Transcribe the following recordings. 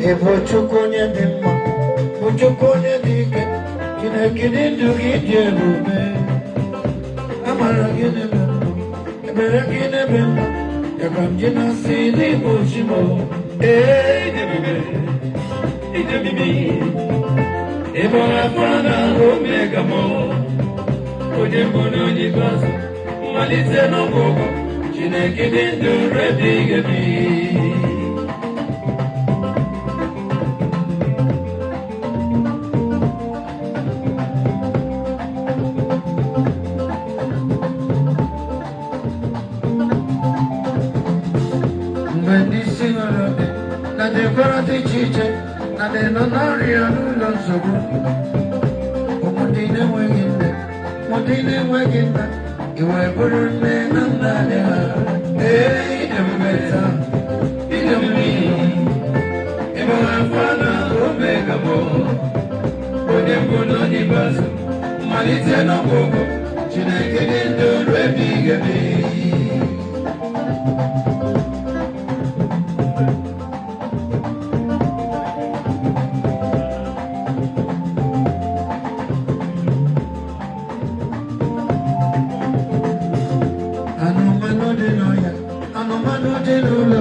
Ị bụ Chukwu onye dị mma, bụ Chukwu onye dị ike, Chineke dị ndụ gị dị ebube. Amara gị n'ebe m nọ, ebere gị n'ebe m nọ, ya ka m ji na-asị n'ịbụ chi m. Ee, ịdị ebube, ịdị omimi, ị bụ Alfa na Omega m, onye mbụ na onye ikpeazụ, mmalite n'ọgwụgwụ, Chineke dị ndụ ruo ebighị ebi. Mgbe ndị isi nọrọ dị na ndị mkpọrọ dị iche iche na ndị nọ n'ọrịa n'ụlọ nsogbu, ụmụ ndị na-enweghị nne, ụmụ ndị na-enweghị nna, i wee bụrụ nne na nna anyị ha. Ee, ịdị ebube taa, ịdị omimi, ị bụ Alfa na Omega m, onye mbụ na onye ikpeazụ, mmalite n'ọgwụgwụ, Chineke dị ndụ ruo ebighị ebi. Anụmanụ dị n'ọhịa, anụmanụ dị n'ụlọ,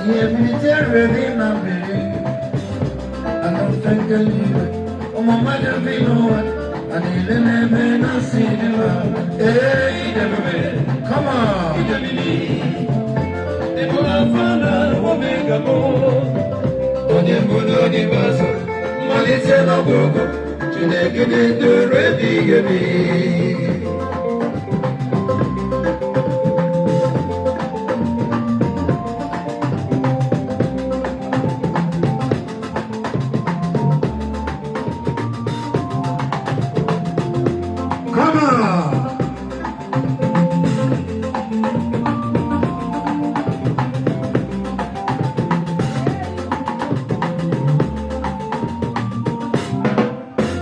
ihe bilitere dị na mmiri, anụ mfe nke eluigwe, ụmụ mmadụ bi n'ụwa, a niile na-eme na asị dị mma. Ee, ịdị ebube, Come on. ịdị omimi, ị bụ Alfa na Omega m, onye mbụ na onye ikpeazụ, mmalite n'ọgwụgwụ, Chineke dị ndụ ruo ebighị ebi. Come on.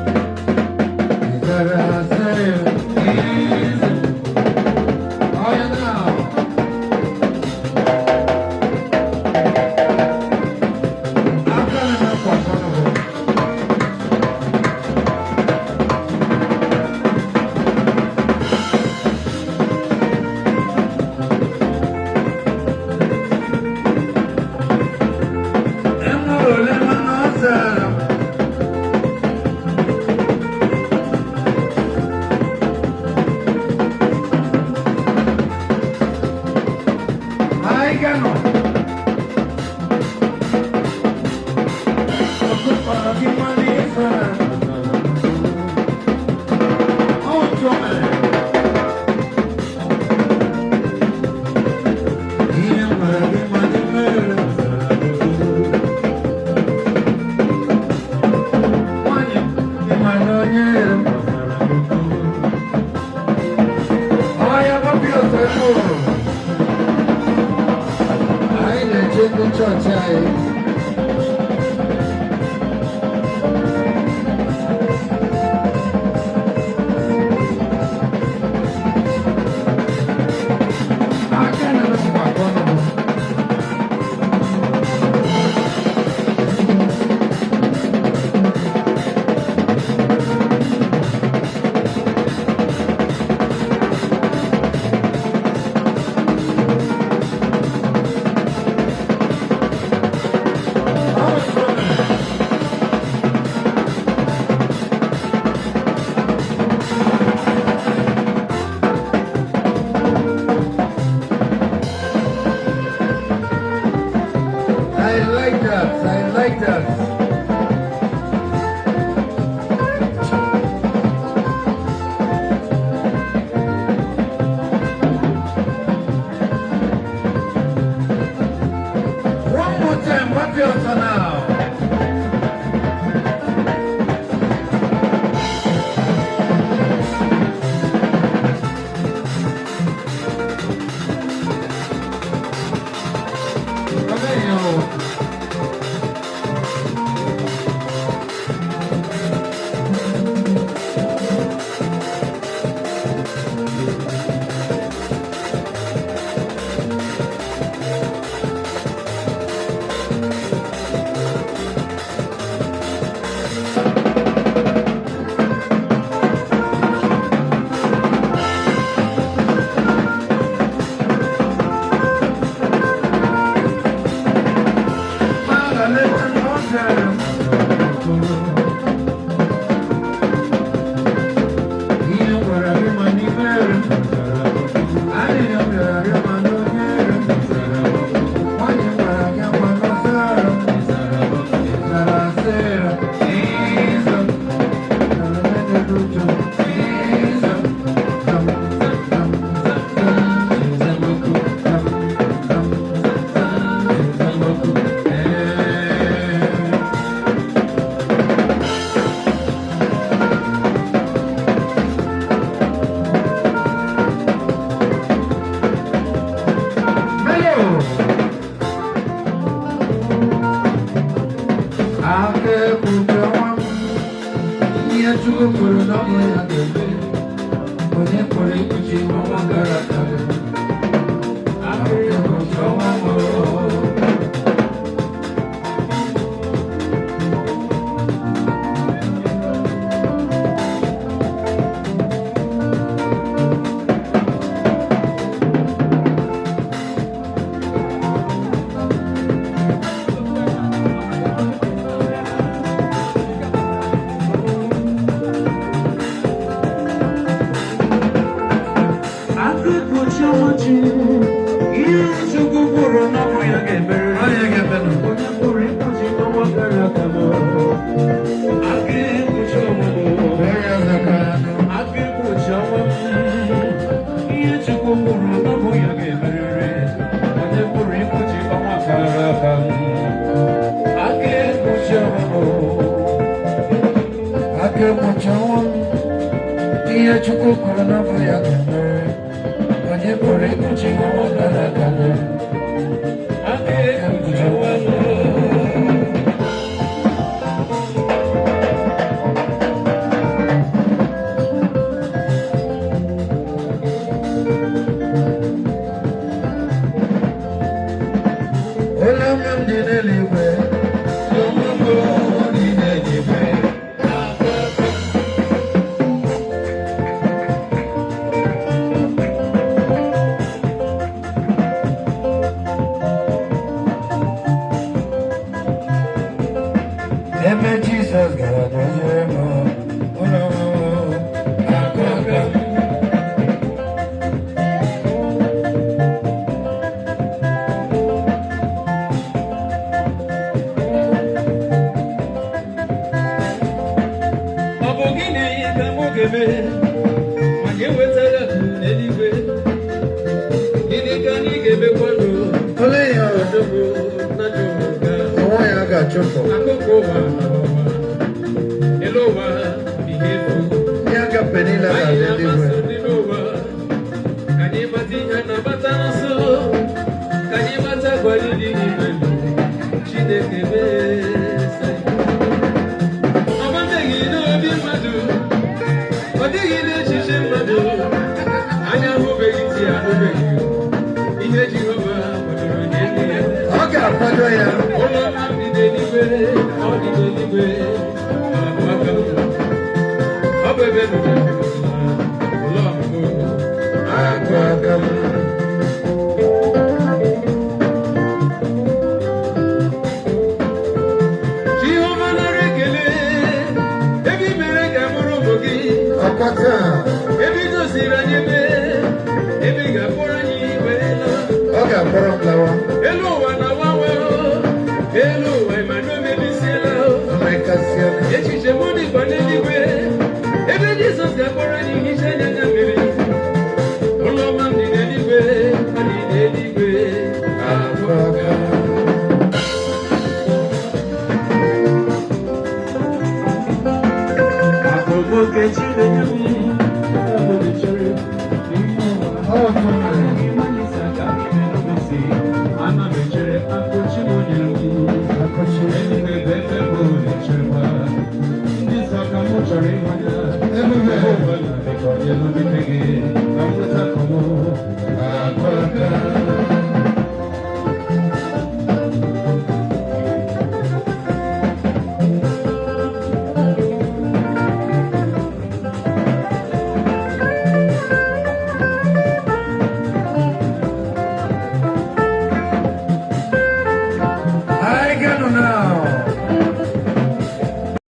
You gotta say it. Oh, yeah, now. I've got enough for some of it. Enwere mana ọ zara m. Anyị ga-anọ. Ọkụkọrọ gị mmanụ ịzara m. Ọ tụọ mere. Ihe m gwara gị mmanụ mere m zara m. Nwanyị, ị ma na onye m zara m. Ọ ya gbapụ ọsọ ebe ụrụ. Anyị na-eche ndị chọọchị anyị. Aka na mgbakọ nọ. I like that. I like that. One more time, happy also now. Come here, yo. Aka ekpuchi ọnwa m, ihe Chukwu kwuru na ọ bụ ya ga-eme. Onye pụrụ ikpuchi ọnwa gara aga? Aka ekpuchi ọnwa m. Aka ekpuchi ọnwa chi, ihe Chukwu kwuru na ọ bụ ya ga-emerịrị. Onye ga-emenụ? Onye pụrụ ikpuchi ọnwa gara aga m. Aka ekpuchi ọnwa m. Onye ọzọ ka anụ. Aka ekpuchi ọnwa m. Ihe Chukwu kwuru na ọ bụ ya ga-emerịrị. Onye pụrụ ikpuchi ọnwa gara aga m. Aka ekpuchi ọnwa m. Aka ekpuchi ọnwa m, ihe Chukwu kwuru na ọ bụ ya ga-eme. Onye pụrụ ikpuchi ọnwa gara aga? Aka ekpuchi ọnwa m. Ụlọ nna m dị n'eluigwe, ụlọ m dị n'eluigwe. Ebe Jizọs gara doziere m ụlọ m, akụ aka m. Ọ bụ gịnị ka mụ ga-eme ma anyị enwetara akụ n'eluigwe? Gịnị ka anyị ga-emekwanụ? Olee ya Odogwu na Jehova. onwe ya ga-achụpụ? Akụkụ ụwa na ụwa, elu ụwa bụ ihe efu. Ndị agape niile Anyị ga-abịa na-amasị eluigwe. ndị n'ụwa, ka anyị mata ihe a na-agbata n'ọsọ, ka anyị mata agwa anyị dị n'ime Chineke mee. Ọ gbabeghị n'obi mmadụ, ọ dịghị n'echiche mmadụ, anya ahụbeghị, ntị ahụbeghị ihe Jehova kwadoro nye ndị ya. Ọ ga-akwado ya. Ụlọ nna m dị n'eluigwe, ọ dị n'eluigwe, ọ bụ aka m. Ọ bụ ebe nọ ụlọ ọmụmụ Akụ aka m. Jehova, nara ekele ebe i mere ka mụrụ ụmụ gị, Ọkwa taa, ebe i doziri anyị ebe, ebe ị ga-akpọrọ anyị wee laa. Ọ ga-akpọrọ m lawa. Elu ụwa na-agbanwe, elu ụwa ịma na o mebisiela. Mmekasịa. Echiche m dịkwa n'eluigwe, ebe Jizọs ga-akpọrọ anyị hicha anya anya mmiri. Ụlọ ọma m dị n'eluigwe, ọ dị n'eluigwe. Akụ aka m. Akụkụ nke Chineke m, ọ bụ chere n'ime ụwa. Ọ otu mere. Ana m echere akụ Chineke m. Akụchi. Eluigwe bụ ebe m na-echekwa. Ndị nsọ ka m chọrọ ịhụnya. Ebube. Ebe ụwa na-adịkọ n'elu gị, ka m nweta akụ m. Akụ aka. Anyị ga-anọ na